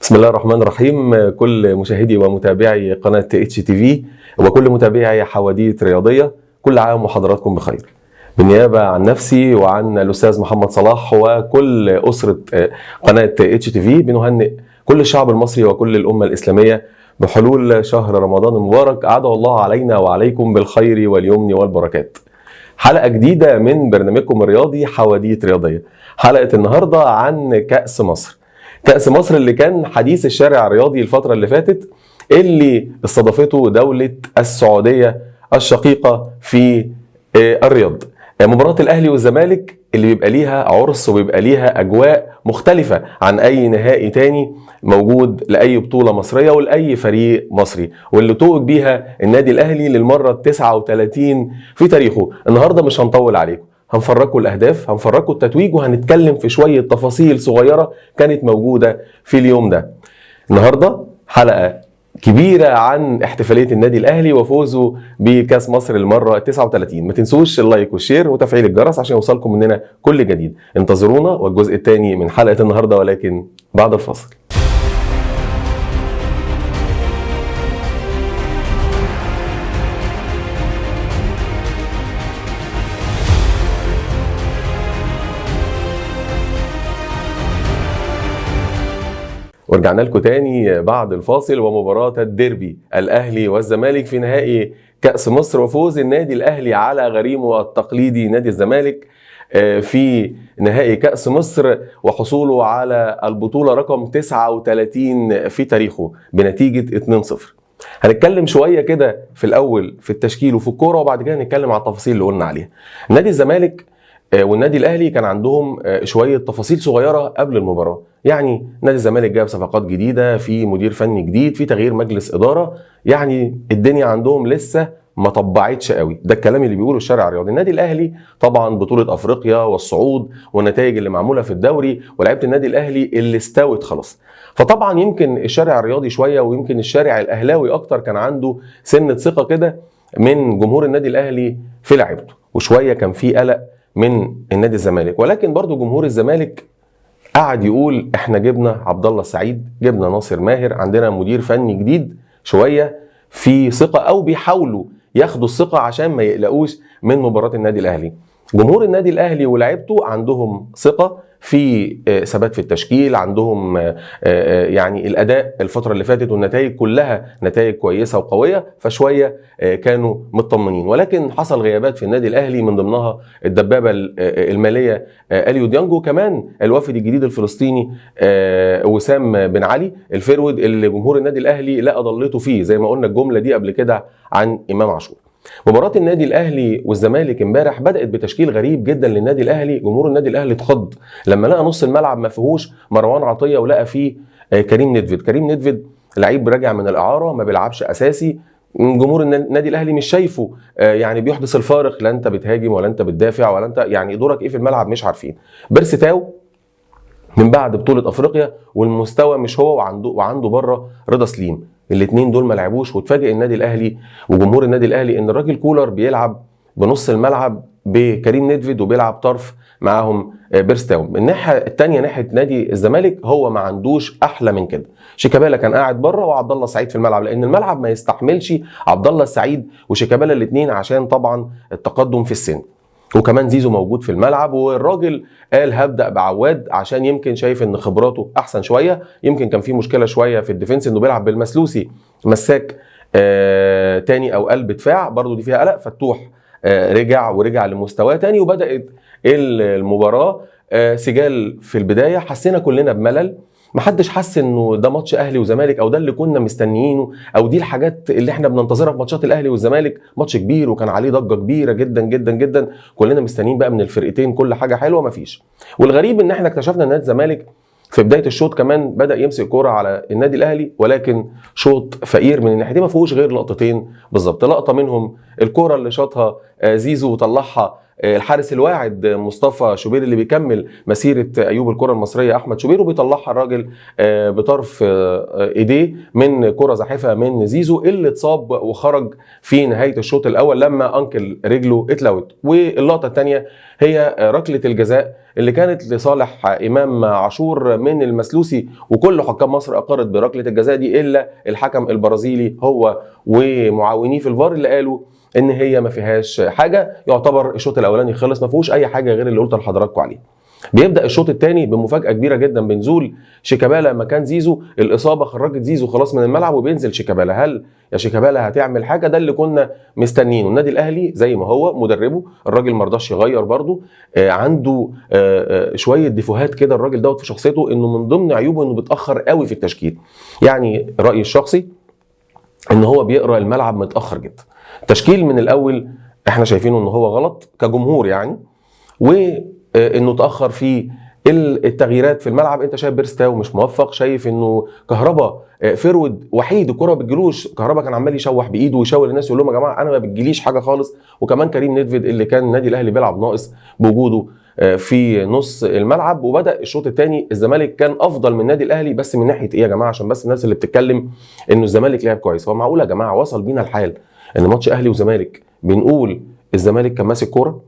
بسم الله الرحمن الرحيم. كل مشاهدي ومتابعي قناة HTV وكل متابعي حواديت رياضية، كل عام وحضراتكم بخير. بالنيابة عن نفسي وعن الأستاذ محمد صلاح وكل أسرة قناة HTV بنهنئ كل الشعب المصري وكل الأمة الإسلامية بحلول شهر رمضان المبارك، أعاده الله علينا وعليكم بالخير واليمن والبركات. حلقة جديدة من برنامجكم الرياضي حواديت رياضية. حلقة النهاردة عن كأس مصر. كأس مصر اللي كان حديث الشارع الرياضي الفترة اللي فاتت، اللي استضافته دولة السعودية الشقيقة في الرياض. مباراة الأهلي والزمالك اللي بيبقى ليها عرس وبيبقى ليها أجواء مختلفة عن أي نهائي تاني موجود لأي بطولة مصرية ولأي فريق مصري، واللي توج بيها النادي الأهلي للمرة 39 في تاريخه. النهاردة مش هنطول عليكم، هنفرجكم الأهداف، هنفرجكم التتويج، وهنتكلم في شوية تفاصيل صغيرة كانت موجودة في اليوم ده. النهاردة حلقة كبيرة عن احتفالية النادي الأهلي وفوزه بكأس مصر المرة 39. ما تنسوش ال like وال share وتفعيل الجرس عشان يوصلكم مننا كل جديد. انتظرونا والجزء الثاني من حلقة النهاردة، ولكن بعد الفاصل. ورجعنا لكم تاني بعد الفاصل ومباراة الديربي الأهلي والزمالك في نهائي كأس مصر، وفوز النادي الأهلي على غريمه التقليدي نادي الزمالك في نهائي كأس مصر، وحصوله على البطولة رقم 39 في تاريخه بنتيجة 2-0. هنتكلم شوية كده في الأول في التشكيل وفي الكورة، وبعد كده هنتكلم على التفاصيل اللي قلنا عليها. نادي الزمالك والنادي الأهلي كان عندهم شوية تفاصيل صغيرة قبل المباراة. يعني نادي الزمالك جاب صفقات جديدة، في مدير فني جديد، في تغيير مجلس إدارة، يعني الدنيا عندهم لسه ما طبعتش قوي. ده الكلام اللي بيقوله الشارع الرياضي. النادي الأهلي طبعا بطولة أفريقيا والصعود والنتائج اللي معمولة في الدوري ولعيبة النادي الأهلي اللي استوت خلاص. فطبعا يمكن الشارع الرياضي شوية، ويمكن الشارع الأهلاوي أكتر، كان عنده سنة ثقة كده من جمهور النادي الأهلي في لعيبته، وشوية كان في قلق من النادي الزمالك. ولكن برضو جمهور الزمالك قعد يقول احنا جبنا عبد الله السعيد، جبنا ناصر ماهر، عندنا مدير فني جديد، شوية في ثقة او بيحاولوا ياخدوا الثقة عشان ما يقلقوش من مباراة النادي الاهلي. جمهور النادي الاهلي ولاعيبته عندهم ثقة في ثبات في التشكيل، عندهم يعني الاداء الفترة اللي فاتت والنتائج كلها نتائج كويسة وقويه، فشوية كانوا مطمنين. ولكن حصل غيابات في النادي الاهلي، من ضمنها الدبابة المالية اليو ديانجو، كمان الوافد الجديد الفلسطيني وسام بن علي ال forward اللي جمهور النادي الاهلي لا ضلته فيه، زي ما قلنا الجملة دي قبل كده عن امام عاشور. مباراة النادي الأهلي والزمالك امبارح بدأت بتشكيل غريب جدا للنادي الأهلي. جمهور النادي الأهلي اتخض لما لقى نص الملعب ما فيهوش مروان عطية ولقى فيه كريم ندفيد. كريم ندفيد لعيب راجع من الإعارة، ما بيلعبش أساسي، جمهور النادي الأهلي مش شايفه يعني بيحدث الفارق، لا أنت بتهاجم ولا أنت بتدافع ولا أنت يعني دورك إيه في الملعب مش عارفين. بيرسي تاو من بعد بطولة أفريقيا والمستوى مش هو، وعنده بره رضا سليم، الاثنين دول ما لعبوش. وتفاجئ النادي الاهلي وجمهور النادي الاهلي ان الراجل كولر بيلعب بنص الملعب بكريم ندفيد وبيلعب طرف معاهم بيرسي تاو. من الناحية الثانية ناحية نادي الزمالك هو ما عندوش احلى من كده. شيكابالا كان قاعد بره وعبد الله السعيد في الملعب، لان الملعب ما يستحملش عبد الله السعيد وشيكابالا الاثنين عشان طبعا التقدم في السن، وكمان زيزو موجود في الملعب. والراجل قال هبدأ بعواد عشان يمكن شايف ان خبراته احسن شوية، يمكن كان في مشكلة شوية في ال defense انه بيلعب بالمسلوسي مساك تاني او قلب دفاع، برضو دي فيها قلق. فتوح رجع ورجع لمستواه تاني، وبدأت المباراة سجال في البداية. حسينا كلنا بملل، محدش حس انه ده ماتش اهلي وزمالك او ده اللي كنا مستنيينه او دي الحاجات اللي احنا بننتظرها في ماتشات الاهلي والزمالك. ماتش كبير وكان عليه ضجه كبيرة جدا جدا جدا، كلنا مستنيين بقى من الفرقتين كل حاجة حلوة، مفيش. والغريب ان احنا اكتشفنا ان نادي الزمالك في بداية الشوط كمان بدا يمسك كورة على النادي الاهلي، ولكن شوط فقير من الناحيتين ما فيهوش غير لقطتين بالظبط. لقطة منهم الكورة اللي شاطها زيزو وطلعها الحارس الواعد مصطفى شوبير اللي بيكمل مسيره ايوب الكره المصرية احمد شوبير، وبيطلعها الراجل بطرف ايديه من كره زاحفه من زيزو اللي اتصاب وخرج في نهاية الشوط الاول لما انكل رجله اتلوت. واللقطه الثانية هي ركلة الجزاء اللي كانت لصالح امام عاشور من المسلوسي، وكل حكام مصر اقرت بركله الجزاء دي الا الحكم البرازيلي هو ومعاونيه في الفار اللي قالوا ان هي ما فيهاش حاجة. يعتبر الشوط الاولاني خلص ما فيهوش اي حاجة غير اللي قلت لحضراتكم عليه. بيبدا الشوط الثاني بمفاجاه كبيرة جدا بنزول شيكابالا مكان زيزو. الاصابة خرجت زيزو خلاص من الملعب وبينزل شيكابالا. هل يا شيكابالا هتعمل حاجة؟ ده اللي كنا مستنيينه. النادي الاهلي زي ما هو مدربه الراجل ما رضاش يغير برده، عنده شوية ديفوهات كده الراجل دوت في شخصيته، انه من ضمن عيوبه انه بيتاخر قوي في التشكيل. يعني رايي الشخصي ان هو بيقرا الملعب متاخر جدا. التشكيل من الاول احنا شايفينه ان هو غلط كجمهور يعني، وانه اتاخر في التغييرات في الملعب. انت شايف بيرسي تاو مش موفق، شايف انه كهربا forward وحيد الكره ما بتجيلوش، كهربا كان عمال يشوح بايده ويشاور الناس يقول لهم يا جماعة انا ما بتجيليش حاجة خالص. وكمان كريم نيدفيد اللي كان النادي الاهلي بيلعب ناقص بوجوده في نص الملعب. وبدا الشوط الثاني الزمالك كان افضل من النادي الاهلي، بس من ناحية ايه يا جماعة؟ عشان بس الناس اللي بتتكلم انه الزمالك لعب كويس، هو معقول يا جماعة وصل بينا الحال ان ماتش اهلي وزمالك بنقول الزمالك كان ماسك كورة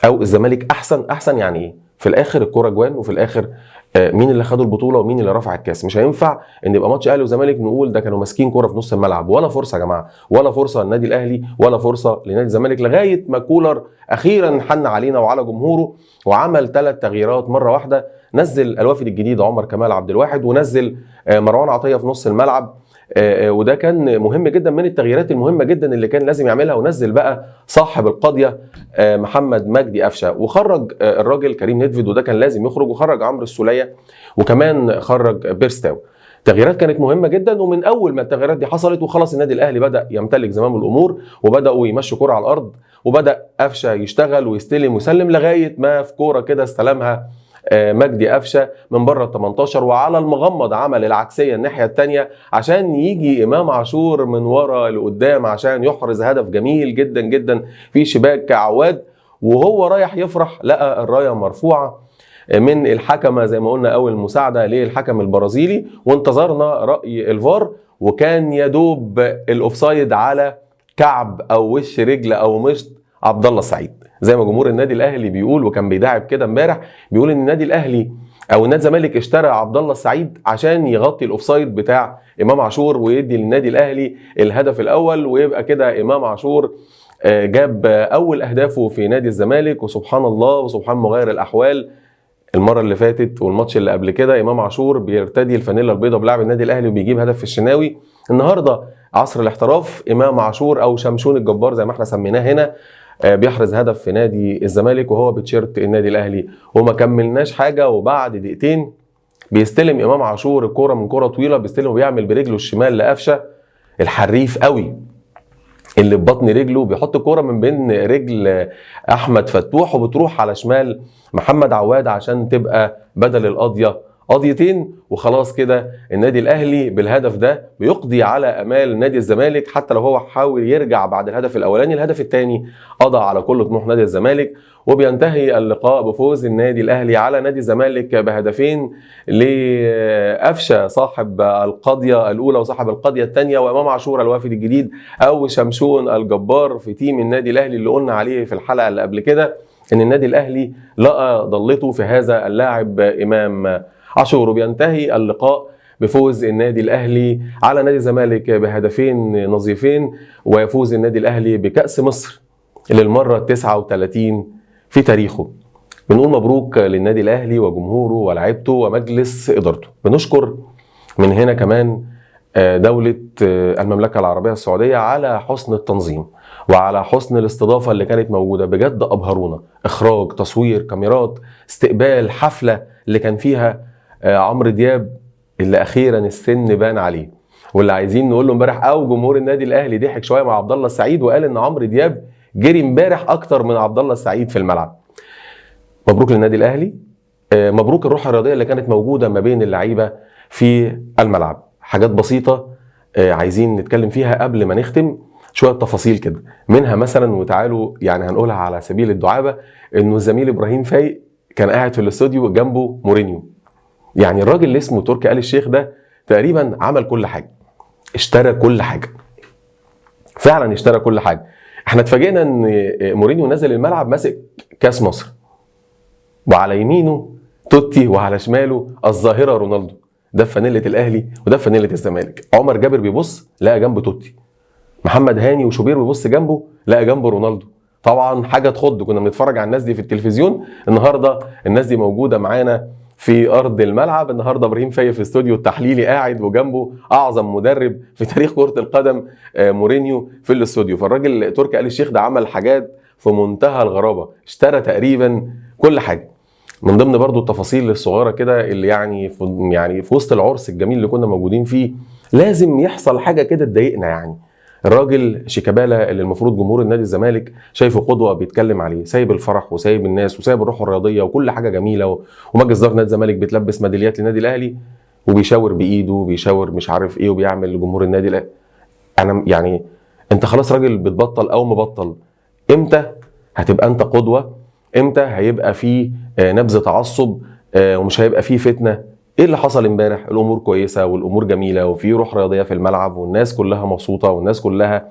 او الزمالك احسن؟ احسن يعني ايه؟ في الاخر الكورة جوان، وفي الاخر مين اللي خدوا البطولة ومين اللي رفع الكاس. مش هينفع ان يبقى ماتش اهلي وزمالك نقول ده كانوا ماسكين كورة في نص الملعب. ولا فرصة يا جماعة، ولا فرصة للنادي الاهلي ولا فرصة لنادي الزمالك، لغاية ما كولر اخيرا حن علينا وعلى جمهوره وعمل 3 تغييرات مرة واحدة. نزل الوافد الجديد عمر كمال عبد الواحد، ونزل مروان عطية في نص الملعب، وده كان مهم جدا من التغييرات المهمة جدا اللي كان لازم يعملها. ونزل بقى صاحب القضية محمد مجدي قفشه، وخرج الراجل كريم نيدفيد وده كان لازم يخرج، وخرج عمرو السوليه، وكمان خرج بيرسي تاو. تغييرات كانت مهمة جدا، ومن اول ما التغييرات دي حصلت وخلاص النادي الاهلي بدا يمتلك زمام الامور، وبداوا يمشوا كرة على الارض، وبدا قفشه يشتغل ويستلم ويسلم، لغاية ما في كورة كده استلمها مجدي قفشه من بره ال 18، وعلى المغمض عمل العكسيه الناحية الثانية عشان يجي امام عاشور من ورا لقدام عشان يحرز هدف جميل جدا جدا في شباك عواد. وهو رايح يفرح لقى الراية مرفوعة من الحكمة زي ما قلنا، اول مساعدة للحكم البرازيلي، وانتظرنا راي الفار، وكان يدوب ال offside على كعب او وش رجل او مشط عبد الله السعيد، زي ما جمهور النادي الاهلي بيقول، وكان بيداعب كده امبارح بيقول ان النادي الاهلي او النادي الزمالك اشترى عبد الله السعيد عشان يغطي ال offside بتاع امام عاشور ويدي للنادي الاهلي الهدف الاول، ويبقى كده امام عاشور جاب اول اهدافه في نادي الزمالك. وسبحان الله وسبحان مغير الاحوال، المرة اللي فاتت والماتش اللي قبل كده امام عاشور بيرتدي الفانيلا البيضاء بلاعب النادي الاهلي وبيجيب هدف في الشناوي. النهارده عصر الاحتراف، امام عاشور او شمشون الجبار زي ما احنا سميناه هنا بيحرز هدف في نادي الزمالك وهو بتشيرت النادي الاهلي. وما كملناش حاجة، وبعد دقيقتين بيستلم امام عاشور الكورة من كورة طويلة، بيستلم وبيعمل برجله الشمال لقفشه الحريف قوي اللي ببطن رجله، بيحط الكورة من بين رجل احمد فتوح وبتروح على شمال محمد عواد عشان تبقى بدل القضية قضيتين. وخلاص كده النادي الاهلي بالهدف ده بيقضي على امال نادي الزمالك، حتى لو هو حاول يرجع بعد الهدف الاولاني، الهدف الثاني قضى على كل طموح نادي الزمالك. وبينتهي اللقاء بفوز النادي الاهلي على نادي الزمالك بهدفين لقفشه صاحب القضية الاولى وصاحب القضية الثانية، وامام عاشور الوافد الجديد او شمشون الجبار في team النادي الاهلي اللي قلنا عليه في الحلقة اللي قبل كده ان النادي الاهلي لقى ضلته في هذا اللاعب امام عاشور. وبينتهي اللقاء بفوز النادي الاهلي على نادي الزمالك بهدفين نظيفين، ويفوز النادي الاهلي بكأس مصر للمرة 39 في تاريخه. بنقول مبروك للنادي الاهلي وجمهوره ولاعيبته ومجلس ادارته. بنشكر من هنا كمان دولة المملكة العربية السعودية على حسن التنظيم وعلى حسن الاستضافة اللي كانت موجودة. بجد أبهرونا، إخراج، تصوير، كاميرات، استقبال، حفلة اللي كان فيها عمرو دياب اللي أخيرا السن بان عليه، واللي عايزين نقول له امبارح أو جمهور النادي الأهلي ضحك شوية مع عبد الله السعيد وقال إن عمرو دياب جري امبارح أكتر من عبد الله السعيد في الملعب. مبروك للنادي الأهلي، مبروك الروح الرياضية اللي كانت موجودة ما بين اللعيبة في الملعب. حاجات بسيطة عايزين نتكلم فيها قبل ما نختم، شوية تفاصيل كده، منها مثلا وتعالوا يعني هنقولها على سبيل الدعابة، انه الزميل ابراهيم فايق كان قاعد في الاستوديو جنبه مورينيو. يعني الراجل اللي اسمه تركي آل الشيخ ده تقريبا عمل كل حاجة، اشترى كل حاجة، فعلا اشترى كل حاجة. احنا اتفاجئنا ان مورينيو نزل الملعب ماسك كاس مصر، وعلى يمينه توتي وعلى شماله الظاهرة رونالدو. ده في فانيله الاهلي وده في فانيله الزمالك. عمر جابر بيبص لقى جنبه توتي، محمد هاني وشوبير بيبص جنبه لقى جنبه رونالدو. طبعا حاجة تخض، كنا بنتفرج على الناس دي في التلفزيون، النهارده الناس دي موجودة معانا في ارض الملعب. النهارده ابراهيم فايق في استوديو التحليلي قاعد وجنبه اعظم مدرب في تاريخ كره القدم مورينيو في الاستوديو. فالراجل تركي آل الشيخ ده عمل حاجات في منتهى الغرابة، اشترى تقريبا كل حاجة. من ضمن برضو التفاصيل الصغيرة كده اللي يعني في وسط العرس الجميل اللي كنا موجودين فيه لازم يحصل حاجة كده تضايقنا. يعني الراجل شيكابالا اللي المفروض جمهور النادي الزمالك شايفه قدوة بيتكلم عليه، سايب الفرح وسايب الناس وسايب الروح الرياضية وكل حاجة جميلة، ومجلس ادارة نادي الزمالك بيتلبس ميداليات للنادي الاهلي وبيشاور بايده وبيشاور مش عارف ايه وبيعمل لجمهور النادي الاهلي. انا يعني انت خلاص راجل بتبطل او مبطل، امتى هتبقى انت قدوة؟ امتى هيبقى فيه نبذ تعصب ومش هيبقى فيه فتنة؟ ايه اللي حصل امبارح؟ الامور كويسة والامور جميلة وفي روح رياضية في الملعب والناس كلها مبسوطة والناس كلها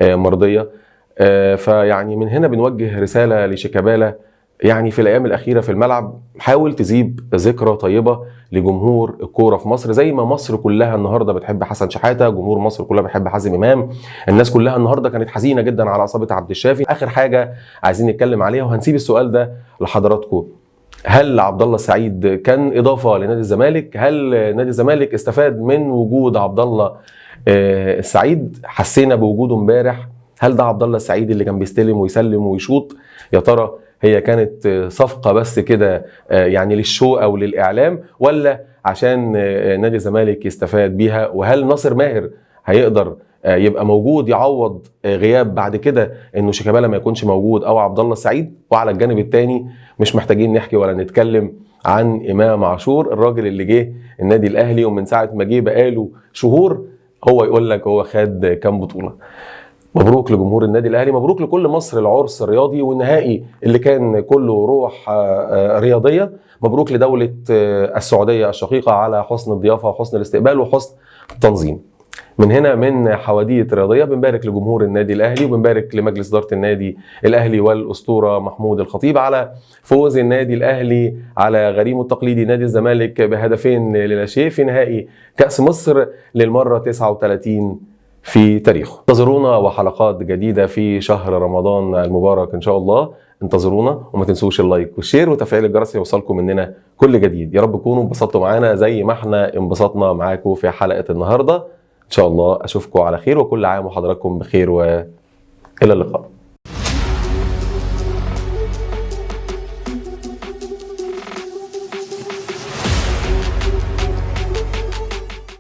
مرضية. فيعني من هنا بنوجه رسالة لشيكابالا، يعني في الايام الاخيرة في الملعب حاول تسيب ذكرى طيبة لجمهور الكورة في مصر، زي ما مصر كلها النهارده بتحب حسن شحاته، جمهور مصر كلها بتحب حازم امام، الناس كلها النهارده كانت حزينة جدا على اصابه عبد الشافي. اخر حاجة عايزين نتكلم عليها وهنسيب السؤال ده لحضراتكم، هل عبد الله السعيد كان اضافه لنادي الزمالك؟ هل نادي الزمالك استفاد من وجود عبد الله السعيد؟ حسينا بوجوده امبارح؟ هل ده عبد الله السعيد اللي كان بيستلم ويسلم ويشوط؟ يا ترى هي كانت صفقة بس كده يعني للشو او للاعلام، ولا عشان نادي الزمالك يستفاد بيها؟ وهل ناصر ماهر هيقدر يبقى موجود يعوض غياب بعد كده انه شيكابالا ما يكونش موجود او عبد الله السعيد؟ وعلى الجانب الثاني مش محتاجين نحكي ولا نتكلم عن امام عاشور، الراجل اللي جه النادي الاهلي ومن ساعة ما جه بقاله شهور هو يقول لك هو خد كام بطوله. مبروك لجمهور النادي الاهلي، مبروك لكل مصر العرس الرياضي والنهائي اللي كان كله روح رياضية. مبروك لدولة السعودية الشقيقة على حسن الضيافة وحسن الاستقبال وحسن التنظيم. من هنا من حواديت رياضية بنبارك لجمهور النادي الاهلي وبنبارك لمجلس ادارة النادي الاهلي والاسطوره محمود الخطيب على فوز النادي الاهلي على غريمه التقليدي نادي الزمالك بهدفين للا شيء في نهائي كاس مصر للمرة 39 في تاريخه. انتظرونا وحلقات جديدة في شهر رمضان المبارك ان شاء الله. انتظرونا وما تنسوش ال like وال share وتفعيل الجرس يوصلكم مننا كل جديد. يا رب تكونوا انبسطتوا معانا زي ما احنا انبسطنا معاكم في حلقة النهارده. ان شاء الله اشوفكم على خير، وكل عام وحضراتكم بخير، والى اللقاء.